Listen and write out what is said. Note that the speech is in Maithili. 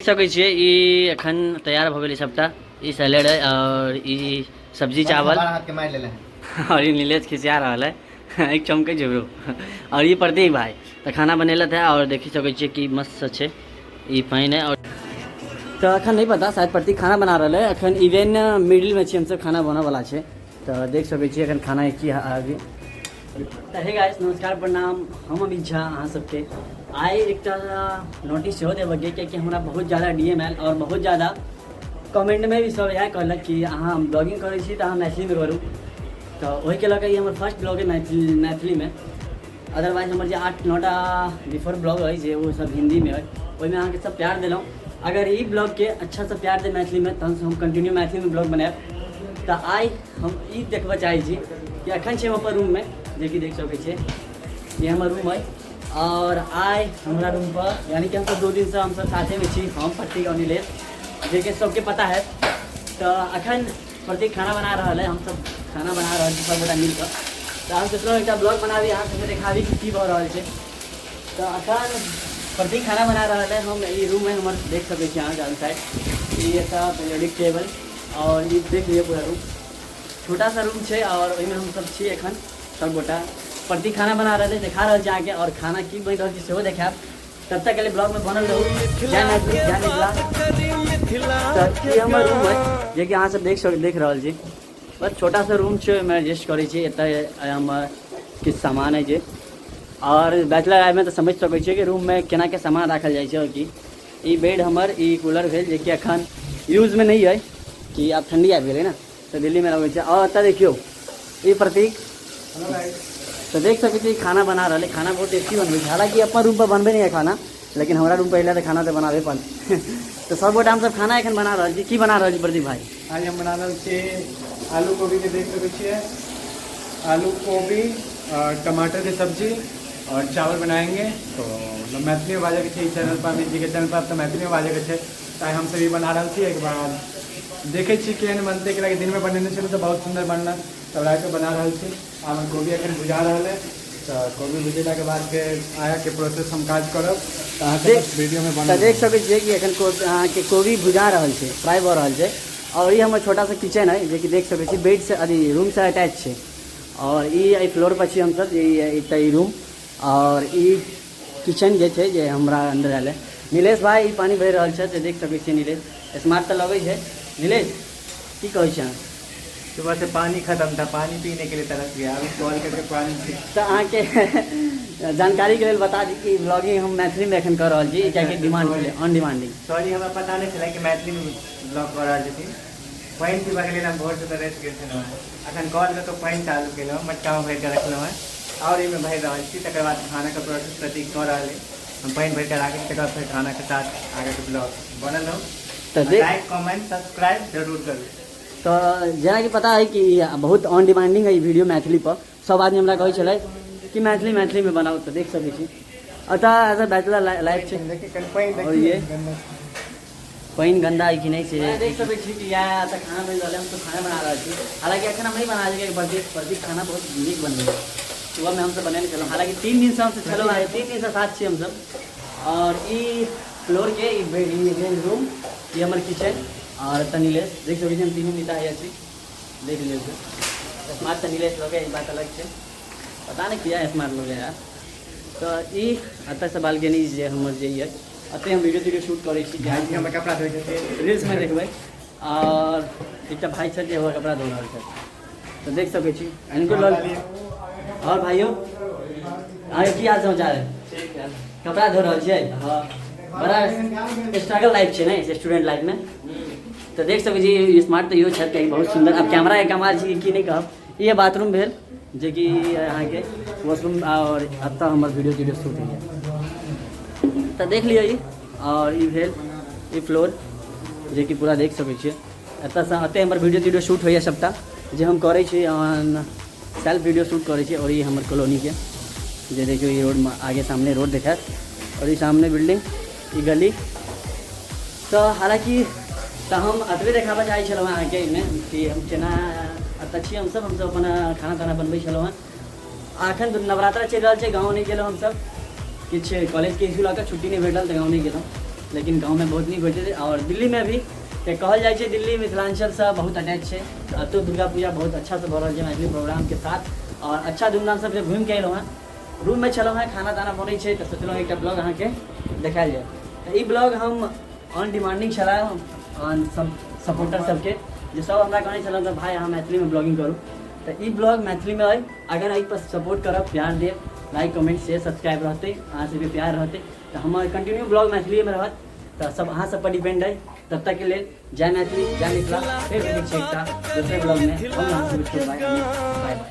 सकै छियै ई एखन तैयार भऽ गेलै सबटा। ई सैलेड है और ई सब्जी चावल। हाथ के मारि लेले है। और ई नीलेश खिसिया रहल है, एक चमकै छै ब्रो। और ई प्रतीक भाई तऽ खाना बनेलक है और देखि सकै छियै कि मस्त छै। ई पानि है और तऽ एखन नहि पता, शायद प्रतीक खाना बना रहल है एखन। इवेन मिडिल में छी हमसब, खाना बनऽ वाला छै, तऽ देख सकै छियै एखन खाना की आगे। तऽ हे गाइस, नमस्कार, प्रणाम, हम अमित झा। अहाँ सबके आइ एकटा नोटिस सेहो देबऽके, कियाकि हमरा बहुत ज्यादा डी एम आयल और बहुत ज्यादा कमेंटमे भी सब इएह कहलक कि अहाँ ब्लॉगिंग करै छी तऽ अहाँ मैथिलीमे करू। तऽ ओहिके लऽ कऽ ई हमर फर्स्ट ब्लॉग अइ मैथिलीमे। अदरवाइज हमर जे 8 9टा बिफोर ब्लॉग अइ जे ओ सब हिन्दीमे अइ, ओहिमे अहाँके सब प्यार देलहुँ। अगर ई ब्लॉगके अच्छासँ प्यार दे मैथिलीमे, तहन हम कंटिन्यू मैथिलीमे ब्लॉग बनायब। तऽ आइ हम ई देखबऽ चाहै छी कि एखन छी हम अपन रूममे, जेकि देख सकै छियै ई हमर रूम अइ। और आइ हमरा रूमपर, यानी कि हमसब 2 दिनसँ हमसब साथेमे छी, हम, प्रतीक और नीलेश, जेकि सबके पता है। तऽ एखन प्रतीक खाना बना रहल है, हमसब खाना बना रहल छी सबगोटा मिलकऽ। तऽ हम सोचलहुँ एकटा ब्लॉग बनाबी, अहाँ सबके देखाबी कि की भऽ रहल छै। तऽ एखन प्रतीक खाना बना रहल है, हम ई रूम है हमर, देख सकै छी अहाँ चारू साइड। ई एतऽ पीरियोडिक टेबल और ई देख लियौ, पूरा रूम छोटा सा रूम छै और ओहिमे हमसब छी एखन सबगोटा। प्रतीक खाना बना रहल है, देखा रहल छै अहाँके, और खाना की बनि रहल छै सेहो देखायब। तब तक के लिए ब्लॉग में बनल रहू। जय मैथिली, जय मिथिला। तऽ ई हमर रूम है, जेकि अहाँ सब देख रहल छी। बस छोटा सा रूम छै, ओहिमे एडजस्ट करै छी। एतऽ हमर किछु सामान है जे, और बैचलर लाइफमे तऽ समझि सकै छियै कि रूममे केना के सामान राखल जाइ छै। और की ई बेड हमर, ई कूलर भेल, जेकि एखन यूजमे नहि अइ कि आब ठण्डी आबि गेलै ने, तऽ दिल्लीमे लगै छै। और एतऽ देखियौ ई प्रतीक, तऽ देख सकै छी खाना बना रहल है। खाना बहुत टेस्टी बनबै छै। हालाँकि अपन रूम पर बनबै नहि है खाना, लेकिन हमरा रूम पर अयला तऽ खाना तऽ बनाबे पड़तै। तऽ सबगोटा हमसब खाना एखन बना रहल छी। की बना रहल छी प्रदीप भाई? आज हम बना रहल छी आलू कोबी के, देख सकै छियै, आलू कोबी और टमाटर के सब्जी और चावल बनाएंगे। तो मैथिली में बाजैके छै ई चैनल पर, अमित जी के चैनल पर तऽ मैथिली में बाजैके छै। तऽ हम सब ई बना रहल छी। एक बार देखै छी केहन बनतै, कैलाकि दिनमे बनेने छलहुँ तऽ बहुत सुन्दर बनल, तब रातिमे बना रहल छी। आब कोबी एखन भुजा रहल है, तऽ कोबी भुजेलाके बाद फेर आगाके प्रोसेस हम काज करब, तऽ अहाँ सब वीडियोमे तऽ बनल। देख सकै छियै कि एखन अहाँके कोबी भुजा रहल छै, फ्राई भऽ रहल छै। और ई हमर छोटा सा किचन है, जेकि देख सकै छी बेड से अथी रूम से अटैच छै। और ई एहि फ्लोर पर छी हमसब, जे ई एतऽ ई रूम और ई किचन जे छै, जे हमरा अंदर आयल है। नीलेश भाई ई पानि भरि रहल छथि, जे देख सकै छियै। नीलेश स्मार्ट तऽ लगै छै। नीलेश, की कहै छै अहाँ? सुबह से पानी खत्म था, पानी पीने के लिए तरस गया, अभी कॉल करके पानी पी। तऽ अहाँके जानकारीके लेल बता दी कि ब्लॉगिंग हम मैथिलीमे एखन कऽ रहल छी, कियाकि डिमांड छलै, ऑन डिमांडिंग। सॉरी, हमरा पता नहि छलै कि मैथिलीमे ब्लॉग कऽ रहल छथिन। पानि पीबाके लेल हम भोरसँ तरसि गेल छलहुँ हेँ। अखन कॉल कऽ कऽ पानि चालू केलहुँ, मटकामे भरि कऽ रखलहुँ हेँ आओर एहिमे भरि रहल छी। तकर बाद खानाके प्रोसेस प्रतीक कऽ रहल अइ। हम पानि भरि कऽ राखै छी, तकर बाद फेर खानाके साथ आगाँके ब्लॉग बनल रहू। तऽ देख लाइक, कमेंट, सब्सक्राइब जरूर करू। तऽ जेनाकि पता है कि बहुत ऑन डिमांडिंग है ई वीडियो मैथिली पर। सब आदमी हमरा कहै छलै कि मैथिली मैथिलीमे बनाउ। तऽ देख सकै छी अतः एज अ बैचलर लाइफ छै। देखी कनि पानि। और देखी ये गन्दा पानि गन्दा है कि नहि से देख सकै छी कि इएह एतऽ खाना बनि रहल है। हम सब खाना बना रहल छी। हालाँकि एखन हम नहि बना रहल छी, प्रतीक प्रतीक खाना बहुत नीक बनबै है। सुबहमे हमसब बनेने छलहुँ। हालाँकि 3 दिनसँ हमसब छलहुँ हैं, 3 दिनसँ साथ छी हमसब। और ई फ्लोरके ई मेन रूम, ई हमर किचन और एतऽ नीलेश, देख सकै छी। हम तीनू मिता हैया छी, देख लियौ। स्मार्ट तऽ नीलेश लोग है, ई बात अलग छै। पता नहि किया स्मार्ट लोग है यार। तऽ ई एतऽसँ बालकनी जे हमर जे यऽ, एतऽ हम वीडियो तीडियो शूट करै छी। भाईजी हमर कपड़ा धोइ छथिन। रील्समे देखबै। और एकटा भाई छथि जे हमर कपड़ा धो रहल छथि, तऽ देख सकै छी हिनको लऽ। और भाइयो, अहाँके की हाल समाचार है? ठीक है। कपड़ा धो रहल छियै? हाँ। बड़ा स्ट्रगल लाइफ छै ने स्टूडेंट लाइफमे। तऽ देख सकै छी, स्मार्ट तऽ इहो छथि, कियाकि बहुत सुन्दर। आब कैमराके कमाल छी की नहि कहब। ई बाथरूम भेल, जेकि अहाँके वॉशरूम, और एतऽ हमर वीडियो तीडियो शूट होइए। तऽ देख लिअ ई। और ई भेल ई फ्लोर, जेकि पूरा देख सकै छियै। एतऽसँ एतऽ हमर वीडियो तीडियो शूट होइए सबटा जे हम करै छी, सेल्फ वीडियो शूट करै छी। और ई हमर कॉलोनीके जे देखियौ, ई रोडमे आगे सामने रोड देखायत और ई सामने बिल्डिंग, ई गली। तऽ हालाँकि तऽ हम एतबे देखाबऽ चाहै छलहुँ अहाँके एहिमे कि हम केना एतऽ छी। हमसब अपन खाना ताना बनबै छलहुँ हँ। आ एखन नवरात्रा चलि रहल छै, गाँव नहि गेलहुँ हमसब। किछु कॉलेजके इशू लऽ कऽ छुट्टी नहि भेटल, तऽ गाँव नहि गेलहुँ। लेकिन गाँवमे बहुत नीक होइ छै। आओर दिल्लीमे भी तऽ कहल जाइ छै दिल्ली मिथिलाञ्चलसँ बहुत अटैच छै। तऽ एतौ दुर्गा पूजा बहुत अच्छासँ भऽ रहल छै मैथिली प्रोग्रामके साथ, आओर अच्छा धूमधामसँ फेर घुमिके अयलहुँ हेँ। रूममे छलहुँ हेँ, खाना ताना बनै छै, तऽ सोचलहुँ एकटा ब्लॉग अहाँके देखायल जाय। तऽ ई ब्लॉग हम ऑन डिमांडिंग छलए ऑन सपोर्टर सबके, जे सब हमरा कहने छलहुँ तऽ भाय अहाँ मैथिलीमे ब्लॉगिंग करू। तऽ ई ब्लॉग मैथिलीमे अइ। अगर एहिपर सपोर्ट करब, प्यार देब, लाइक कमेंट शेयर सब्सक्राइब रहतै, अहाँ सबके प्यार रहतै, तऽ हमर कंटिन्यू ब्लॉग मैथिलीमे रहत। तऽ सब अहाँ सब पर डिपेंड अइ। तब तक के लेल जय मैथिली, जय मिथिला। फेर भेटै छै एकटा दोसर ब्लॉगमे। हम अहाँ सब बाय बाय।